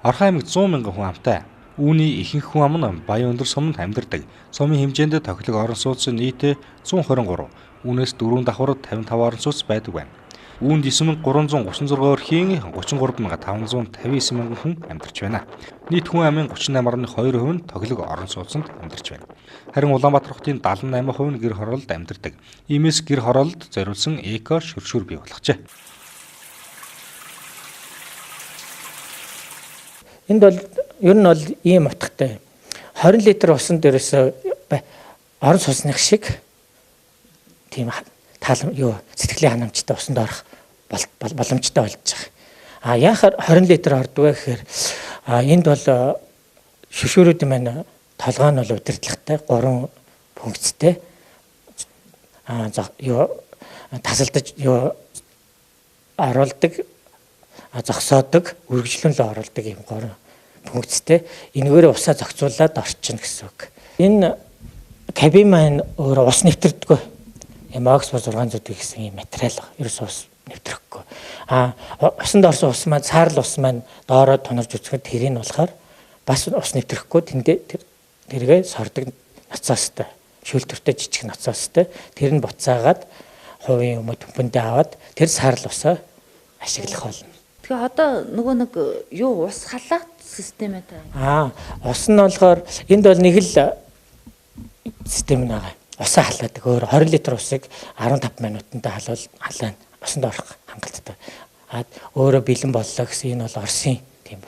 Орхон аймагт 100 мянган хүн амтай. Үүний ихэнх хүн ам нь Баян өндөр суманд амьдардаг. Сумын хэмжээнд тохилог орон сууц нийт 123. Үүнээс дөрвөн давхар 55 орон сууц байдаг байна. Үүнд 9336 өрхийн 33559 мянган хүн амьдарч байна. Нийт хүн амын 38.2% нь тохилог орон сууцнд амьдарч байна. Харин Улаанбаатар хотын 78% нь гэр хорооллод амьдардаг. Иймээс гэр хорооллод зориулсан эко шүршүр бий болгожээ. Энд бол ер нь бол ийм утгатай. 20 литр усанд ерөөсөө орон сууцных шиг тийм юу сэтгэлийн ханамжтай усанд орох боломжтой болж байгаа. А яахаар 20 литр ордог вэ гэхээр энд бол шүшүүрүүд маань толгой нь бол удирдлагатай 3 функцтэй юу тасалдаж юу оруулдаг, зогсоодог, үргэлжлэн л оруулдаг юм 3 функцтэй. Энэгээр усаа зохицуулаад орчихно гэсэн үг. Энэ кабин маань өөрөө ус нэвтэрдэггүй. Юм Oxford 600 гэсэн юм материал баг. Ерөөс ус нэвтрэхгүй. А усанд орсон ус маань саарл ус маань доороо тунарч үзэхэд тэрийг болохоор бас ус нэвтрэхгүй, тэндээ тэргээ сордог ноцоостой, шүүлтүртэй жижиг ноцоостой. Тэр нь буцаагаад хувийн юм уу төмпөндөө аваад тэр саарл усаа ашиглах болно. Тэгэхээр одоо нөгөө нэг юу ус халаат систем ээ та. Ус нь болохоор энд бол нэг л систем нэг байгаа. Усаа халаадаг. Өөр 20 литр усыг 15 минутанд халаана. Усанд орох хангалттай. А өөрөө бэлэн боллоо гэсэн энэ бол Оросын тийм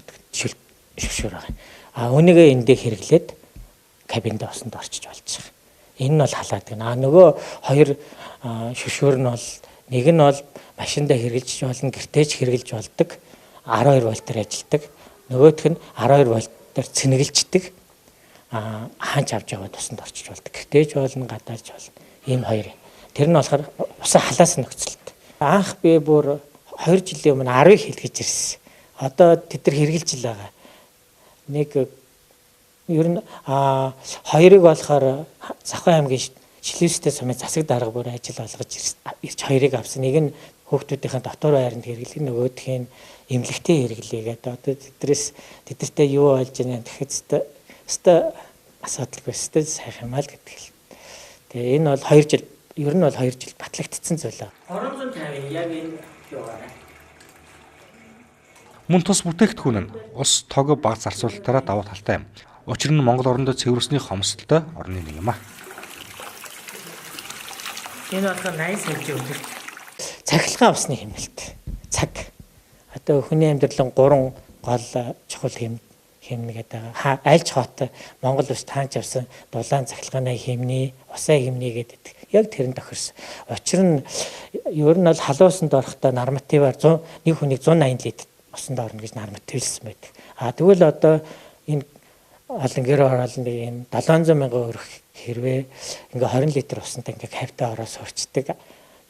шүшүүр байгаа. А үүнийгээ эндээ хэрэглээд кабинд усанд орчиж болж байгаа. Энэ нь бол халаадаг. А нөгөө хоёр шүшүүр нь бол нэг нь бол машиндаа хэрэглэж болно, гэртээ ч хэрэглэж болдог. 12 вольтоор ажилладаг. Нөгөөх нь 12 вольтоор цэнгэлждэг. Хаанч авч яваад усанд орчиж болдог. Гэртээ ч болно, гадаач болно. Ийм хоёр. Тэр нь болохоор усаа халаасан нөхцөлт. Анх би бүр 2 жилийн өмнө 10-ыг хэлгэж ирсэн. Одоо тэд нар хэрэглэж л байгаа. Нэг ер нь хоёрыг болохоор Завхан аймгийн Шилүүстэй сумын засаг дарга бүр ажил олгож ирж хоёрыг авсан. Нэг нь хүүхдүүдийн дотор байранд хэрэглэх, нөгөөх нь эмнэлэгтээ хэрэглэе гэдэг. Одоо тэднээс тэдэртэй юу болж байна гэхэд өстой асуудалгүй, өстой сайхан юм аа л гэдэг л. Тэгээ энэ бол 2 жил, ер нь бол 2 жил батлагдсан зүйл. 350 яг энэ юугаараа. Мөн тус бүтээгдэхүүн нь ус, тог, баг зарцуулалтаараа давуу талтай юм. Учир нь Монгол орондоо цэвэр усны хомсдолтой орны нэг юм аа. Энэ болохоор 80 сая өдөрт цахилгаан усны хэмнэлт. Цаг. Одоо хүний амьдралын 3 гол чухал хэмнэ гэдэг байгаа. Альж хот Монгол улс таанч авсан дулаан цахилгааны хэмнээ, усаа хэмнээ гэдэг. Яг тэр нь тохирсон. Учир нь ер нь бол халуун усанд орохдоо нормативаар 100 нэг хүнийг 180 литр усанд орно гэж нормативлсан байдаг. А тэгвэл одоо энэ олон гэр хорооллын энэ 700 мянган өрх хэрвээ ингээ 20 литр усанд ингээ хавтаа ороо сурчдаг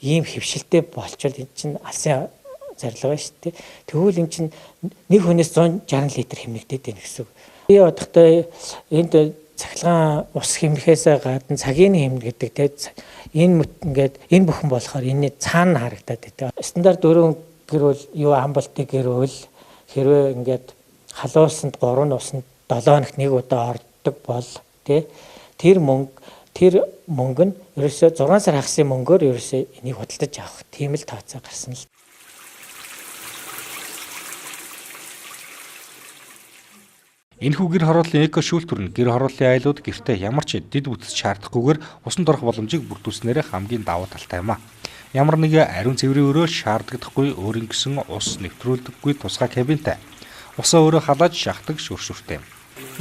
ийм хөвшилтэй болчвол энэ чинь алсын зорилго байна шүү дээ. Тэгвэл энэ чинь нэг хүнээс 160 литр хэмнэгдээд байна гэсэн үг. Би бодохдоо энд цахилгаан ус хэмнэхээс гадна цагийн хэмнэ гэдэг те энэ ингээд энэ бүхэн болохоор энэний цаана харагдаад байдаг. Стандарт 4 гэрвэл юу амбалтыг гэрвэл хэрвээ ингээд халуун усанд 3 усанд 7 хоногт нэг удаа ордог бол тэ тэр мөнгө нь ерөөсөө 6 сар хагасын мөнгөөр ерөөсөө энийг худалдаж авах тийм л тооцоо гарсан л. Энэхүү гэр хорооллын эко шүүлтүр нь гэр хорооллын айлууд гэртээ ямар ч дэд бүтэц шаардахгүйгээр усанд орох боломжийг бүрдүүлснээр хамгийн давуу талтай юм а. Ямар нэгэн ариун цэврийн өрөө шаардлагагүй өөрийн гэсэн ус нэвтрүүлдэггүй тусгай кабинтай. Усаа өөрөө халааж шахдаг шүршүртэй.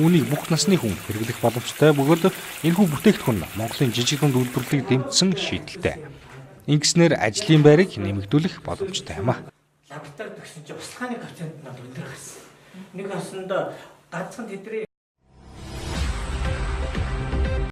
Үүнийг бүх насны хүн хэрэглэх боломжтой бөгөөд энэхүү бүтээгдэхүүн нь Монголын жижиг дунд үйлдвэрлэлийг дэмжсэн шийдэлтэй. Ингэснээр ажлын байрыг нэмэгдүүлэх боломжтой юм а. Лаборатори төгсөн чинь услахааны коэффициент нь бол өндөр гарсан. Нэг осондоо ганцхан тэдний